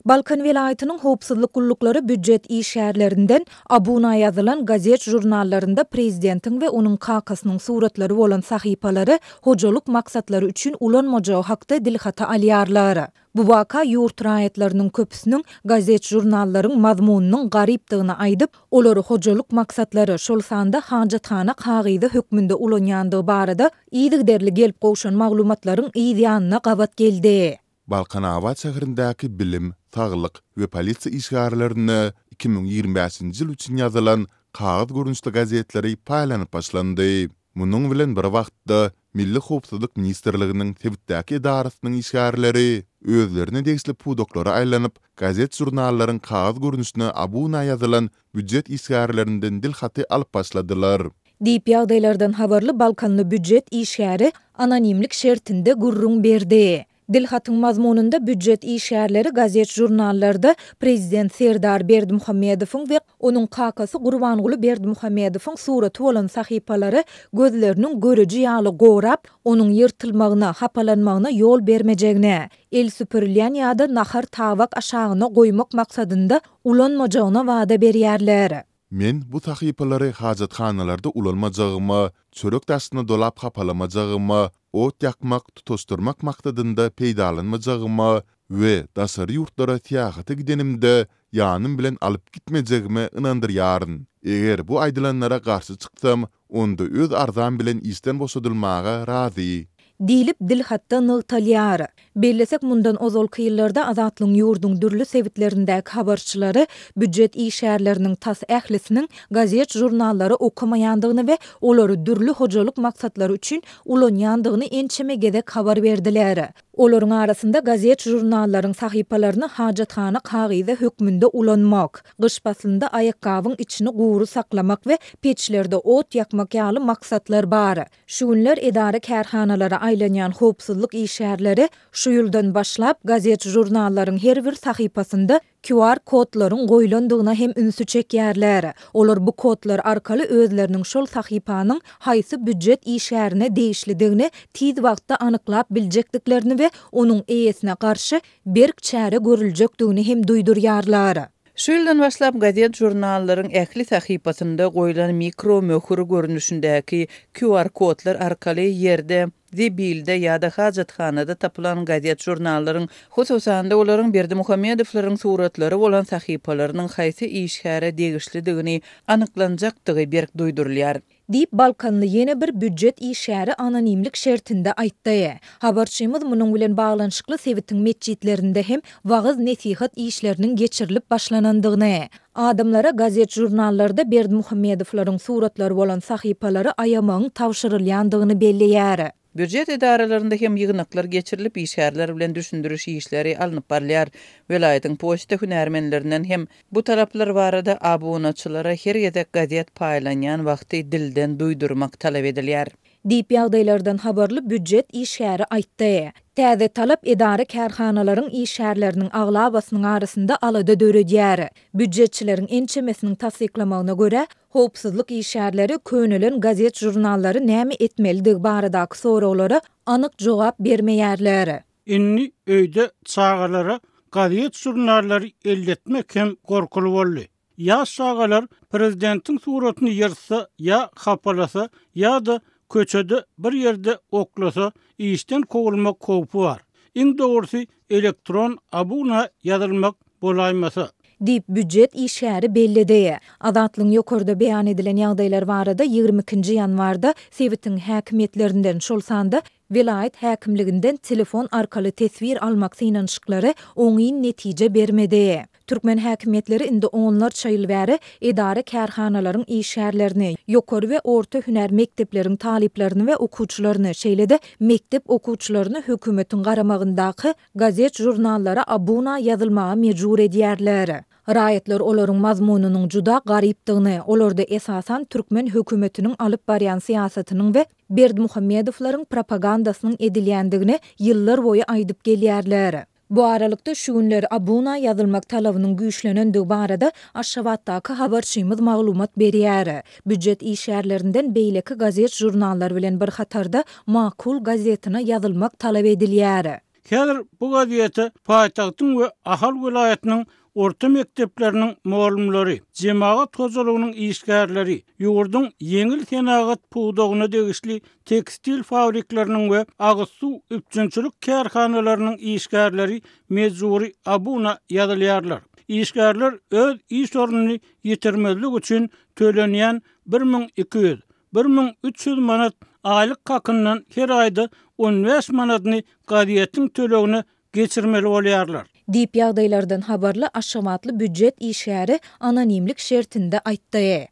Balkan welaýatynyň howpsuzlyk gulluklary býujet işgärlerinden abuna ýazylan gazet-žurnallarynda prezidentiň we onuň kakasynyň suratlary bolan sahypalary hojalyk maksatlary üçin ulanmajagy hakda dilhaty alýarlar. Bu waka ýurt raýatlarynyň köpüsiniň gazet-žurnallaryň mazmunynyň garypdygyny aýdyp, olary hojalyk maksatlary, şol sanda hajathana kagyzy hökmünde ulanýandygy barada yzygiderli gelip gowşan maglumatlaryň yz ýanyna gabat geldi. Balkanabat şäherindäki bilim, saglyk we polisiýa işgärlerine 2025-nji ýyl üçin ýazylan kagyz görnüşli gazetleri paýlanyp başlandy. Munuň bilen bir wagtda, Milli howpsuzlyk ministrliginiň sebitdäki edarasynyň işgärleri özlerine degişli pudaklara aýlanyp, gazet-žurnallaryň kagyz görnüşine abuna ýazylan býujet işgärlerinden dil haty alyp başladylar. Diýip, ýagdaýlardan habarly balkanly býujet işgäri anonimlik şertinde gürrüň berdi. Dilhatyň mazmunynda býujet işgärleri gazet-žurnallarda prezident Serdar Berdimuhamedowyň we onuň kakasy Gurbanguly Berdimuhamedowyň suraty bolan sahypalary gözleriniň göreji ýaly gorap, onuň ýyrtylmagyna, hapalanmagyna ýol bermejegine, el süpürilýän ýa-da nahar tabak aşagyna goýmak maksadynda ulanmajagyna wada berýärler. Men bu sahypalary hajathanalarda ulanmajagyma, çörek daşyna dolap hapalamajagymma, ot ýakmak, tutaşdyrmak maksadynda peýdalanmajagyma we daşary ýurtlara syýahata gidenimde ýanym bilen alyp gitmejegime ynandyrýaryn. Eger bu aýdylanlara garşy çyksam, onda öz arzam bilen işden boşadylmaga razy. Diýlip, dilhatda nygtalýar. Bellesek, mundan ozalky ýyllarda Azatlygyň ýurduň dürli sebitlerindäki habarçylary býujet işgärleriniň tas ählisiniň gazet-žurnallary okamaýandygyny we olary dürli hojalyk maksatlary üçin ulanýandygyny ençeme gezek habar berdiler. Olaryň arasynda gazet-žurnallaryň sahypalaryny hajathana kagyzy hökmünde ulanmak, gyş paslynda aýakgabyň içini gury saklamak we peçlerde ot ýakmak ýaly maksatlar bar. Şu günler edara-kärhanalara aýlanýan howpsuzlyk işgärleri şu ýyldan başlap gazet-žurnallaryň her bir sahypasynda QR kodlaryň goýlandygyna hem ünsi çekýärler. Olar bu kodlar arkaly özleriniň şol sahypanyň haýsy býujet işgärine degişlidigini tiz wagtda anyklap biljekdiklerini we onuň eýesine garşy berk çäre görüljekdigini hem duýdurýarlar. Şu ýyldan başlap gazet-žurnallaryň ähli sahypasynda goýlan mikro möhür görnüşindäki QR kodlar arkaly ýerde, zibilde ýa-da hajathanada tapylan gazet-žurnallaryň, hususan-da olaryň Berdimuhamedowlaryň suratlary bolan sahypalarynyň haýsy işgäre degişlidigini anyklanjakdygy berk duýdurylýar. Diýip, balkanly ýene bir býujet işgäri anonimlik şertinde aýtdy. Habarçymyz munuň bilen baglanyşykly sebitiň metjitlerinde hem wagyz-nesihat işleriniň geçirilip başlanandygyny, adamlara gazet-žurnallarda Berdimuhamedowlaryň suratlary bolan sahypalary aýamagyň tabşyrylýandygyny belleýär. Býujet edaralarynda hem ýygnaklar geçirilip, işgärler bilen düşündiriş işleri alnyp barylýar. Welaýatyň poçta hünärmenlerinden hem bu talaplar barada abunaçylara her gezek gazet paýlanýan wagty dilden duýdurmak talap edilýär. Diýip, ýagdaýlardan habarly býujet işgäri aýtdy. Täze talap edara-kärhanalaryň işgärleriniň aglabasynyň arasynda alada döredýär. Býujetçileriň ençemesiniň tassyklamagyna görä, Howpsuzlyk işgärleri könelen gazet-žurnallary näme etmelidigi baradaky soraglara anyk jogap bermeýärler. Indi öýde çagalara gazet-žurnallary elletmek hem gorkuly boldy. Ýaş çagalar prezidentiň suratyny ýyrtsa ýa hapalasa ýa-da köçede bir ýerde oklasa işden kowulmak howpy bar. Iň dogrusy elektron abuna ýazylmak bolaýmasa. Diýip, býujet işgäri belledi. Azatlygyň ýokarda beýan edilen ýagdaýlar barada 22 nji ýanwarda sebitiň häkimiýetlerinden, şol sanda welaýat häkimliginden telefon arkaly teswir almak synanyşyklary oňyn netije bermedi. Türkmen häkimiýetleri indi onlarça ýyl bäri edara-kärhanalaryň işgärlerini, ýokary we orta hünär mekdepleriň talyplaryny we okuwçylaryny, şeýle-de mekdep okuwçylaryny hökümetiň garamagyndaky Gazet-žurnallara abuna ýazylmaga mejbur edýärler. Raýatlar olaryň mazmunynyň juda garypdygyny, olarda esasan türkmen hökümetiniň alyp barýan syýasatynyň we Berdimuhamedowlaryň propagandasynyň edilýändigini ýyllar boýy aýdyp gelýärler. Bu aralykda, şu günler abuna ýazylmak talabynyň güýçlenendigi barada Aşgabatdaky habarçymyz maglumat berýär. Býujet işgärlerinden beýleki gazet-žurnallar bilen bir hatarda Makul gazetine ýazylmak talap edilýär. Häzir bu gazete paýtagtyň we Ahal welaýatynyň orta mekdepleriniň mugallymlary, jemagat hojalygynyň işgärleri, ýurduň ýeňil senagat pudagyna degişli tekstil fabrikleriniň we agyz suw üpjünçilik kärhanalarynyň işgärleri mejbury abuna ýazylýarlar. Işgärler öz iş ornuny ýitirmezlik üçin tölenýän 1200, 1300 manat aýlyk hakyndan her aýda 15 manadyny gazetiň tölegine geçirmeli bolýarlar. Diýip, ýagdaýlardan habarly aşgabatly býujet işgäri anonimlik şertinde aýtdy.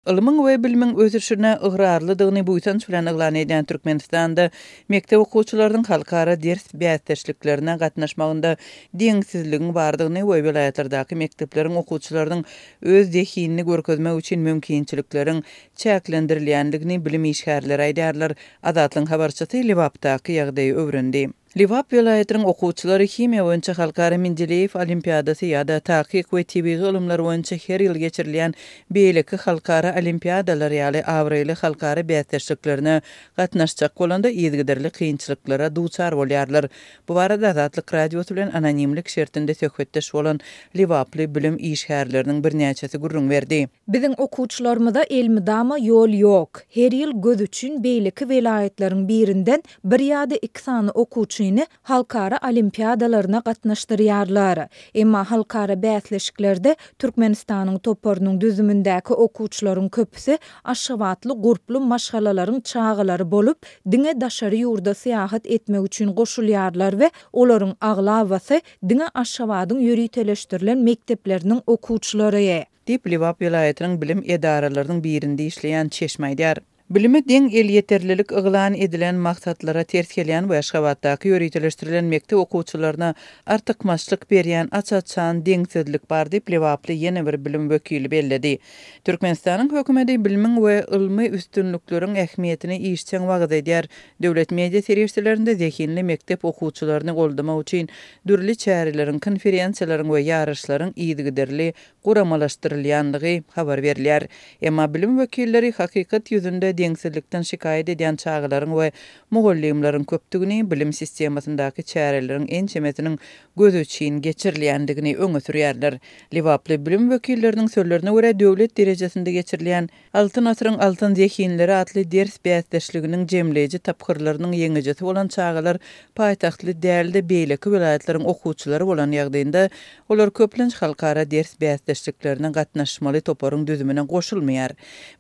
Ylmyň we bilimiň ösüşine ygrarlydygyny buýsanç bilen yglan edýän Türkmenistanda mekdep okuwçylarynyň halkara ders bäsdeşliklerine gatnaşmagynda deňsizligiň bardygyny we welaýatlardaky mekdepleriň okuwçylarynyň öz zehinini görkezmek üçin mümkinçilikleriň çäklendirilýändigini bilim işgärleri aýdýarlar. Azatlygyň habarçysy Lebapdaky ýagdaýy öwrendi. Lebap welaýatynyň okuwçylary himiýa boýunça halkara Mendeleýew olimpiadasy ýa-da takyk we tebigy ylymlar boýunça her ýyl geçirilýän beýleki halkara olimpiadalar ýaly abraýly halkara bäsdeşliklerine gatnaşjak bolanda yzygiderli kynçylyklara duçar bolýarlar. Bu barada Azatlyk Radiosy bilen anonimlik şertinde söhbetdeş bolan lebaply bilim işgärleriniň birnäçesi gürrüň berdi. Biziň okuwçylarymyza elmydama ýol ýok. Her ýyl göz üçin beýleki welaýatlaryň birinden bir ýa-da iki sany okuwçyny halkara olimpiadalaryna gatnaşdyrýarlar. Emma halkara bäsleşiklerde Türkmenistanyň toparynyň düzümindäki okuwçylaryň köpüsi aşgabatly gurply maşgalalaryň çagalary bolup, diňe daşary ýurda syýahat etmek üçin goşulýarlar we olaryň aglabasy diňe Aşgabadyň ýöriteleşdirilen mekdepleriniň okuwçylary. Diýip, Lebap welaýatynyň bilim edaralarynyň birinde işleýän çeşme aýdýar. Bilime deň elýeterlilik yglan edilen maksatlara ters gelýän we Aşgabatdaky ýöriteleşdirilen mekdep okuwçylaryna artykmaçlyk berýän aç-açan deňsizlik bar diýip, lebaply ýene bir bilim wekili belledi. Türkmenistanyň hökümeti bilimiň we ylmy üstünlikleriň ähmiýetini işjeň wagyz edýär. Döwlet media serişdelerinde zehinli mekdep okuwçylaryny goldamak üçin dürli çäreleriň, konferensiýalaryň we ýaryşlaryň yzygiderli guramalaşdyrylýandygy habar berilýär. Emma bilim wekilleri hakykat ýüzünde deňsizlikden şikaýat edýän çagalaryň we mugallymlaryň köpdügini, bilim sistemasyndaky çäreleriň ençemesiniň göz üçin geçirilýändigini öňe sürýärler. Lebaply bilim wekilleriniň sözlerine görä, döwlet derejesinde geçirilýän Altyn asyryň altyn zehinleri atly ders bäsdeşliginiň jemleýji tapgyrlarynyň ýeňijisi bolan çagalar paýtagtly däl-de, beýleki welaýatlaryň okuwçylary bolan ýagdaýynda, olar köplenç halkara ders bäsdeşliklerine gatnaşmaly toparyň düzümine goşulmaýar.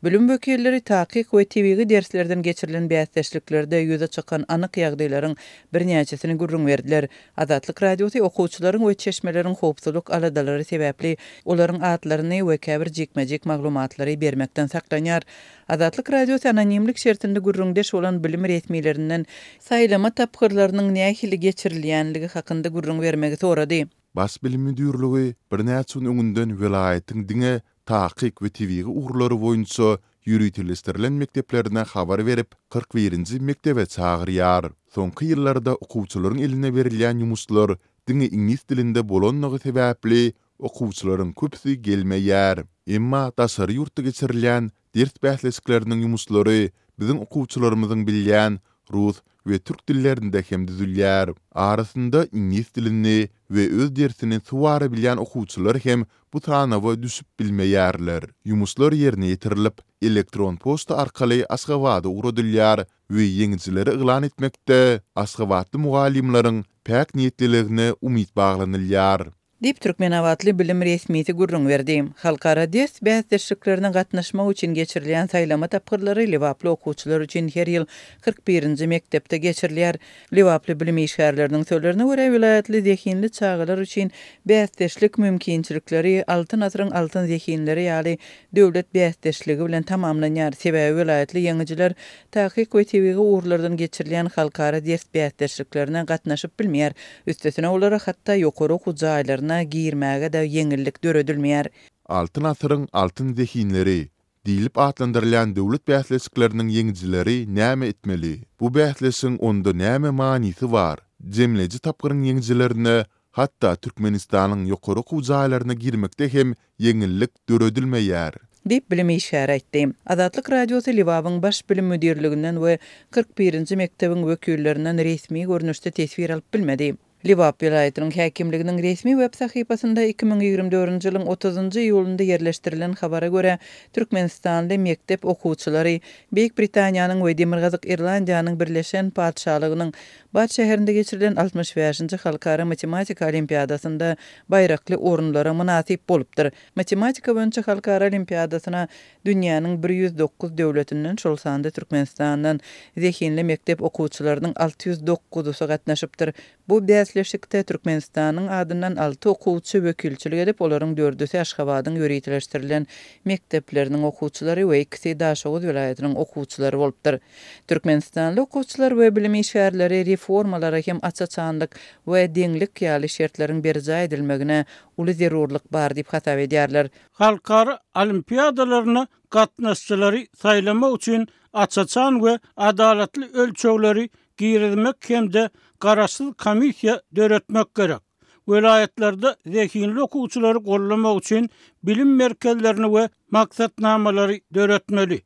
Bilim wekilleri takyk we tebigy derslerden geçirilen bäsdeşliklerde ýüze çykan anyk ýagdaýlaryň birnäçesini gürrüň berdiler. Azatlyk Radiosy okuwçylaryň we çeşmeleriň howpsuzlyk aladalary sebäpli olaryň atlaryny we käbir jikme-jik maglumatlary bermekden saklanýar. Azatlyk Radiosy anonimlik şertinde gürrüňdeş bolan bilim resmilerinden saýlama tapgyrlarynyň nähili geçirilýänligi hakynda gürrüň bermegi sorady. Baş bilim müdirligi birnäçe gün öňünden welaýatyň diňe takyk we tebigy ugurlary boýunça ýöriteleşdirilen mekdeplerine habar berip, 41-nji mekdebe çagyrýar. Soňky ýyllarda okuwçylaryň eline berilýän ýumuşlar diňe iňlis dilinde bolanlygy sebäpli okuwçylaryň köpüsi gelmeýär. Emma daşary ýurtda geçirilýän ders bäsleşikleriniň ýumuşlary biziň okuwçylarymyzyň bilýän rus we türk dillerinde hem düzülýär. Arasynda iňlis dilini we öz dersini suwara bilýän okuwçylar hem bu sanawa düşüp bilmeýärler. Ýumuşlar ýerine ýetirilip, elektron poçta arkaly Aşgabada ugradylýar we ýeňijileri yglan etmekde aşgabatly mugallymlaryň päk niýetliligine umyt baglanylýar. Diýip, türkmenabatly bilim resmisi gürrüň berdi. Halkara ders bäsdeşliklerine gatnaşmak üçin geçirilýän saýlama tapgyrlary lebaply okuwçylar üçin her ýyl 41-nji mekdepde geçirilýär. Lebaply bilim işgärleriniň sözlerine görä, welaýatly zehinli çagalar üçin bäsdeşlik mümkinçilikleri Altyn asyryň altyn zehinleri ýaly döwlet bäsdeşligi bilen tamamlanýar. Sebäbi welaýatly ýeňijiler takyk we tebigy ugurlardan geçirilýän halkara ders bäsdeşliklerine gatnaşyp bilmeýär. Üstesine olara hatda ýokary okuw jaýlaryna girmäge-de ýeňillik döredilmeýär. Altyn asyryň altyn zehinleri diýlip atlandyrylýan döwlet bäsleşikleriniň ýeňijileri näme etmeli? Bu bäsleşigiň onda näme manysy bar? Jemleýji tapgyryň ýeňijilerine hatda Türkmenistanyň ýokary okuw jaýlaryna girmekde hem ýeňillik döredilmeýär. Diýip, bilim işgäri aýtdy. Azatlyk Radiosy Lebabyň Baş bilim müdirliginden we 41-nji mekdebiň wekillerinden resmi görnüşde teswir alyp bilmedi. Lebap welaýatynyň häkimliginiň resmi web sahypasynda 2024-nji ýylyň otuzynjy iýulynda ýerleşdirilen habara görä, türkmenistanly mekdep okuwçylary Beýik Britaniýanyň we Demirgazyk Irlandiýanyň Birleşen Patyşalygynyň Bat şäherinde geçirilen 65-nji halkara matematika olimpiadasynda baýrakly orunlara mynasyp bolupdyr. Matematika boýunça halkara olimpiadasyna dünýäniň 109 döwletinden, şol sanda Türkmenistandan zehinli mekdep okuwçylarynyň 609-usy gatnaşypdyr. Bu bäsleşikde Türkmenistanyň adyndan alty okuwçy wekilçilik edip, olaryň dördüsi Aşgabadyň ýöriteleşdirilen mekdepleriniň okuwçylary we ikisi Daşoguz welaýatynyň okuwçylary bolupdyr. Türkmenistanly okuwçylar we bilim işgärleri reformalara hem aç-açanlyk we deňlik ýaly şertleriň berjaý edilmegine uly zerurlyk bar diýip hasap edýärler. Halkara olimpiadalaryna gatnaşyjylary saýlamak üçin aç-açan we adalatly ölçegleri girizmek hem-de garaşsyz komissiýa döretmek gerek. Welaýatlarda zehinli okuwçylary goldamak üçin bilim merkezlerini we maksatnamalary döretmeli.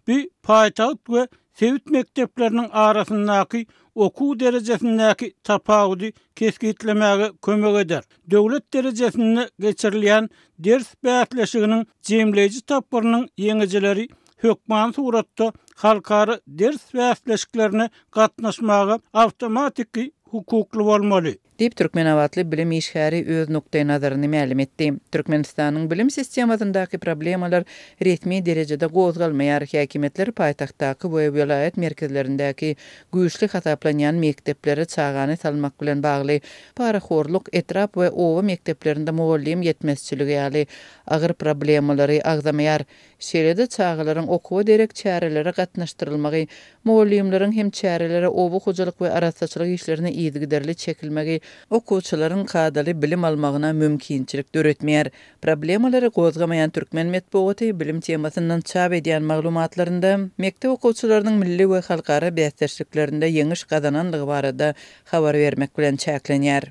Bu paýtagt we sebit mekdepleriniň arasyndaky okuw derejesindäki tapawudy kesgitlemäge kömek eder. Döwlet derejesinde geçirilýän ders bäsleşiginiň jemleýji tapgyrynyň ýeňijileri hökmany suratda halkara ders bäsleşiklerine gatnaşmaga awtomatiki hukukly bolmaly. Diýip, türkmenabatly bilim işgäri öz nukdaýnazaryny mälim etdi. Türkmenistanyň bilim sistemasyndaky problemalar resmi derejede gozgalmaýar, häkimiýetler paýtagtdaky we welaýat merkezlerindäki güýçli hasaplanýan mekdeplere çagany salmak bilen bagly parahorluk, etrap we oba mekdeplerinde mugallym ýetmezçiligi ýaly agyr problemalary agzamaýar. Şeýle-de çagalaryň okuwa derek çärelere gatnaşdyrylmagy, mugallymlaryň hem çärelere oba hojalyk we arassaçylyk işlerine yzygiderli çekilmegi okuwçylaryň kadaly bilim almagyna mümkinçilik döretmeýär. Problemalary gozgamaýan türkmen metbugaty bilim temasyndan çap edýän maglumatlarynda mekdep okuwçylarynyň milli we halkara bäsdeşliklerinde ýeňiş gazananlygy barada habar bermek bilen çäklenýär.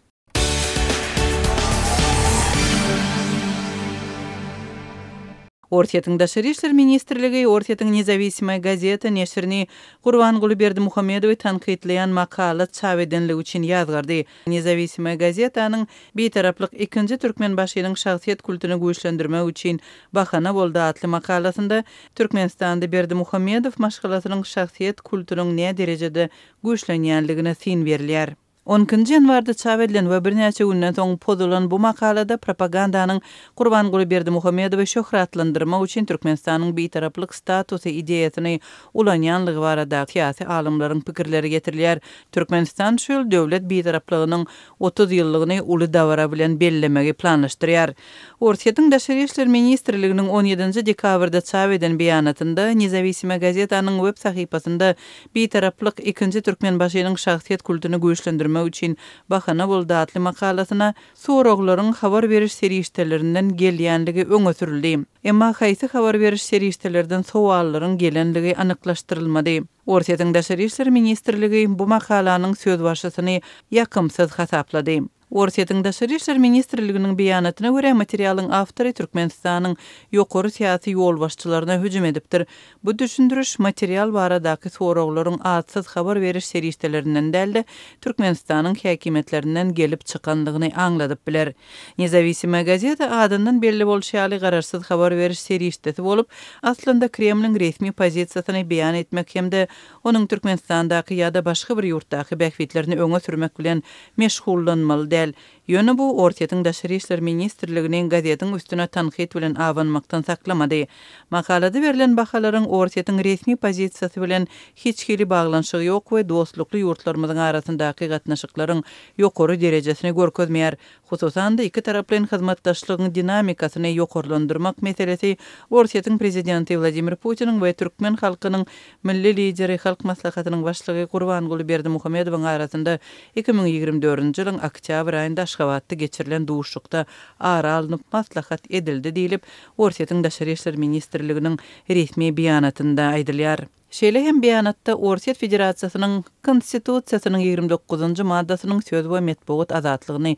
Orsýetiň Daşary işler ministrligi Orsýetiň Nezawisimoýa gazeta neşirini Gurbanguly Berdimuhamedowy tankytlaýan makala çap edenligi üçin ýazgardy. Nezawisimoýa gazetanyň Bitaraplyk ikinji Türkmenbaşynyň şahsyýet kultuny güýçlendirmek üçin bahana boldy atly makalasynda Türkmenistanda Berdimuhamedow maşgalasynyň şahsyýet kultunyň näderejede güýçlenýänligine syn berilýär. On ikinji ýanwarda çap edilen we birnäçe günden soň pozulan bu makalada propagandanyň Gurbanguly Berdimuhamedowy şöhratlandyrmak üçin Türkmenistanyň bitaraplyk statusy ideýasyny ulanýanlygy barada syýasy alymlaryň pikirleri getirilýär. Türkmenistan şu ýyl döwlet bitaraplygynyň 30 ýyllygyny uly dabara bilen bellemegi planlaşdyrýar. Orsýetiň Daşary işler ministrliginiň on ýedinji dekabrda çap eden beýanatynda Nezawisima gazetanyň web sahypasynda Bitaraplyk ikinji Türkmenbaşynyň şahsyýet kultuny güýçlendirmek üçin bahana boldy atly makalasyna soraglaryň habar beriş serişdelerinden gelýänligi öňe sürüldi. Emma haýsy habar beriş serişdelerden sowallaryň gelenligi anyklaşdyrylmady. Orsýetiň Daşary işler ministrligi bu makalanyň sözbaşysyny ýakymsyz hasaplady. Orsýetiň Daşary işler ministrliginiň beýanatyna görä, materialyň awtory Türkmenistanyň ýokary syýasy ýolbaşçylaryna hüjüm edipdir. Bu düşündiriş material baradaky soraglaryň atsyz habar beriş serişdelerinden däl-de, Türkmenistanyň häkimiýetlerinden gelip çykandygyny aňladyp biler. Nezawisimoýa gazeta adyndan belli bolşy ýaly garaşsyz habar beriş serişdesi bolup, aslynda Kremliň resmi pozisiýasyny beýan etmek hem-de onuň Türkmenistandaky ýa-da başga bir ýurtdaky bähbitlerini öňe sürmek bilen meşgullanmaly däl. Ýöne bu Orsýetiň Daşary işler ministrligini gazetiň üstüne tankyt bilen abanmakdan saklamady. Makalada berlen bahalaryň Orsýetiň resmi pozisiýasy bilen hiç hili baglanyşygy ýok we dostlukly ýurtlarymyzyň arasyndaky gatnaşyklaryň ýokary derejesini görkezmeýär. Hususan-da, ikitaraplaýyn hyzmatdaşlygyň dinamikasyny ýokarlandyrmak meselesi Orsýetiň Prezidenti Wladimir Putiniň we türkmen halkynyň Milli Lideri, Halk Maslahatynyň Başlygy Gurbanguly Berdimuhamedowyň arasynda 2024-nji ýylyň oktýabr aýynda Aşgabatda geçirilen duşuşykda ara alnyp maslahat edildi diýlip, Orsýetiň Daşary işler ministrliginiň resmi beýanatynda aýdylýar. Şeýle hem beýanatda Orsýet Federasiýasynyň Konstitusiýasynyň 29-njy maddasynyň söz we metbugat azatlygyny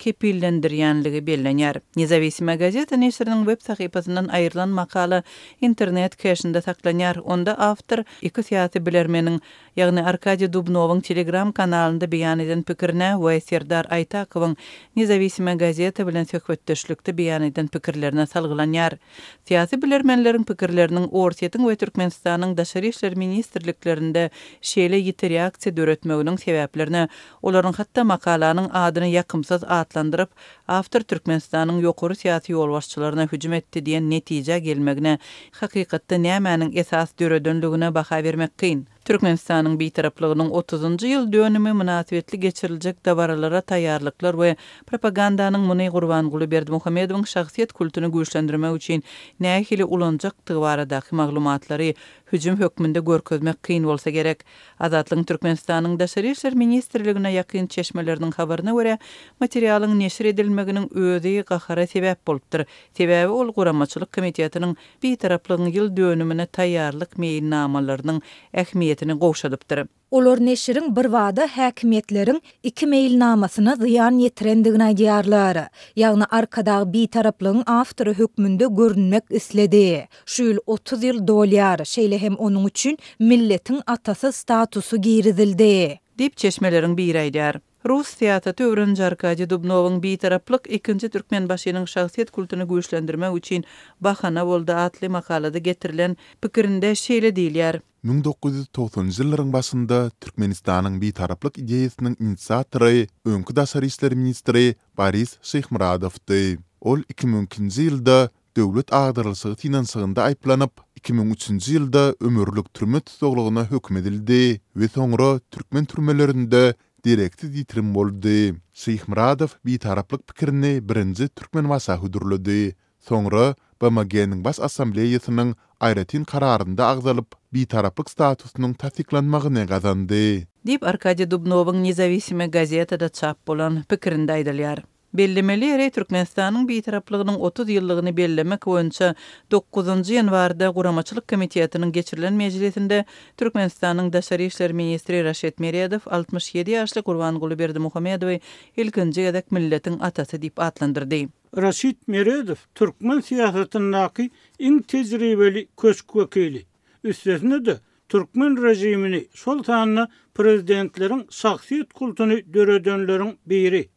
kepillendirýänligi bellenýär. Nezawisimaya gazeta neşiriniň web sahypasyndan aýrylan makala internet keşinde saklanýar. Onda awtor iki syýasy bilermeniň, ýagny Arkadiý Dubnowyň Telegram kanalynda beýan eden pikirine we Serdar Aýtakowyň Nezawisimaya gazeta bilen söhbetdeşlikde beýan eden pikirlerine salgylanýar. Syýasy bilermenleriň pikirleriniň Orsýetiň we Türkmenistanyň Daşary işler ministrliklerinde şeýle ýiti reaksiýa döretmeginiň sebäplerine, olaryň hatda makalanyň adyny ýakymsyz atlandyryp, awtor Türkmenistanyň ýokary syýasy ýolbaşçylaryna hüjüm etdi diýen netijä gelmegine hakykatda nämäniň esas döredenligine baha bermek kyn. Türkmenistanyň Bitaraplygynyň otuzynjy ýyl dönümi mynasybetli geçiriljek dabaralara taýýarlyklar we propagandanyň muny Gurbanguly Berdimuhamedowyň şahsyýet kultuny güýçlendirmek üçin nähili ulanjakdygy baradaky maglumatlary hüjüm hökmünde görkezmek kyn bolsa gerek. Azatlygyň Türkmenistanyň Daşary işler ministrligine ýakyn çeşmeleriniň habaryna görä, materialyň neşir edilmeginiň özi gahara sebäp bolupdyr. Sebäbi ol guramaçylyk komitetiniň Bitaraplygyň ýyl dönümine taýýarlyk meýilnamalarynyň ähmiýetini gowşadypdyr. Olar neşiriň birbada häkimiýetleriň iki meýilnamasyna zyýan ýetirendigini aýdýarlar. Ýagny Arkadag Bitaraplygyň awtory hökmünde görünmek isledi. Şu ýyl 30 ýyl dolýar, şeýle hem onuň üçin milletiň atasy statusy girizildi. Diýip, çeşmeleriň biri aýdýar. Rus syýasaty öwreniji Arkadiý Dubnowyň Bitaraplyk ikinji Türkmenbaşynyň şahsyýet kultuny güýçlendirmek üçin bahana boldy atly makalada getirilen pikirinde şeýle diýilýär. 1990-njy ýyllaryň başynda Türkmenistanyň Bitaraplyk ideýasynyň inisiatory öňki daşary işler ministri Boris Şyhmyradowdy. Ol 2002-nji ýylda döwlet agdarylyşygy synanyşygynda aýyplanyp, 2003-nji ýylda ömürlik türme tussaglygyna höküm edildi we soňra türkmen türmelerinde dereksiz ýitirim boldy. Şyhmyradow bitaraplyk pikirini birinji Türkmenbaşa hödürledi. Soňra BMG-niň Baş Assambleýasynyň aýratyn kararynda agzalyp, bitaraplyk statusynyň tassyklanmagyny gazandy. Diýip, Arkadiý Dubnowyň Nezawisimaya gazetada çap bolan pikirinde aýdylýar. Bellemeli ýeri, Türkmenistanyň Bitaraplygynyň 30 ýyllygyny bellemek boýunça dokuzynjy ýanwarda Guramaçylyk komitetiniň geçirilen mejlisinde Türkmenistanyň daşary işler ministri Raşid Meredow 67 ýaşly Gurbanguly Berdimuhamedowy ilkinji gezek milletiň atasy diýip atlandyrdy. Raşid Meredow türkmen syýasatyndaky iň tejribeli köşk wekili. Üstesine-de, türkmen režimini, şol sanda prezidentleriň şahsyýet kultuny döredenleriň biri.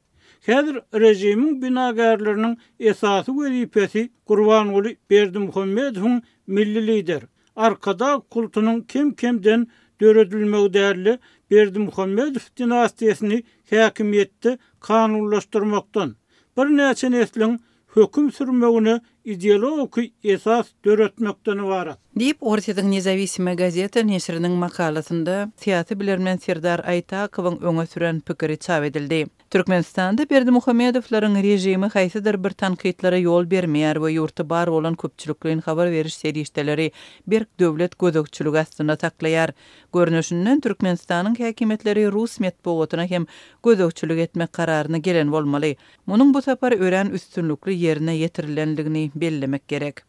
Häzir režimiň binagärleriniň esasy wezipesi Gurbanguly Berdimuhamedowyň milli lider, Arkadag kultunyň kem-kemden döredilmegi däl-de, Berdimuhamedow dinastiýasyny häkimiýetde kanunlaşdyrmakdan, birnäçe nesliň höküm sürmegine ideologiki esas döretmekden ybarat. Diýip, Orsýetiň Nezawisimaya gazeta neşiriniň makalasynda syýasy bilermen Serdar Aýtakowyň öňe süren pikiri çap edildi. Türkmenistanda Berdimuhamedowlaryň režimi haýsydyr bir tankytlara ýol bermeýär we ýurtda bar bolan köpçülikleýin habar beriş serişdeleri berk döwlet gözegçiligi astynda saklaýar. Görnüşinden, Türkmenistanyň häkimiýetleri rus metbugatyna hem gözegçilik etmek kararyna gelen bolmaly. Munuň bu sapar örän üstünlikli ýerine ýetirilendigini bellemek gerek.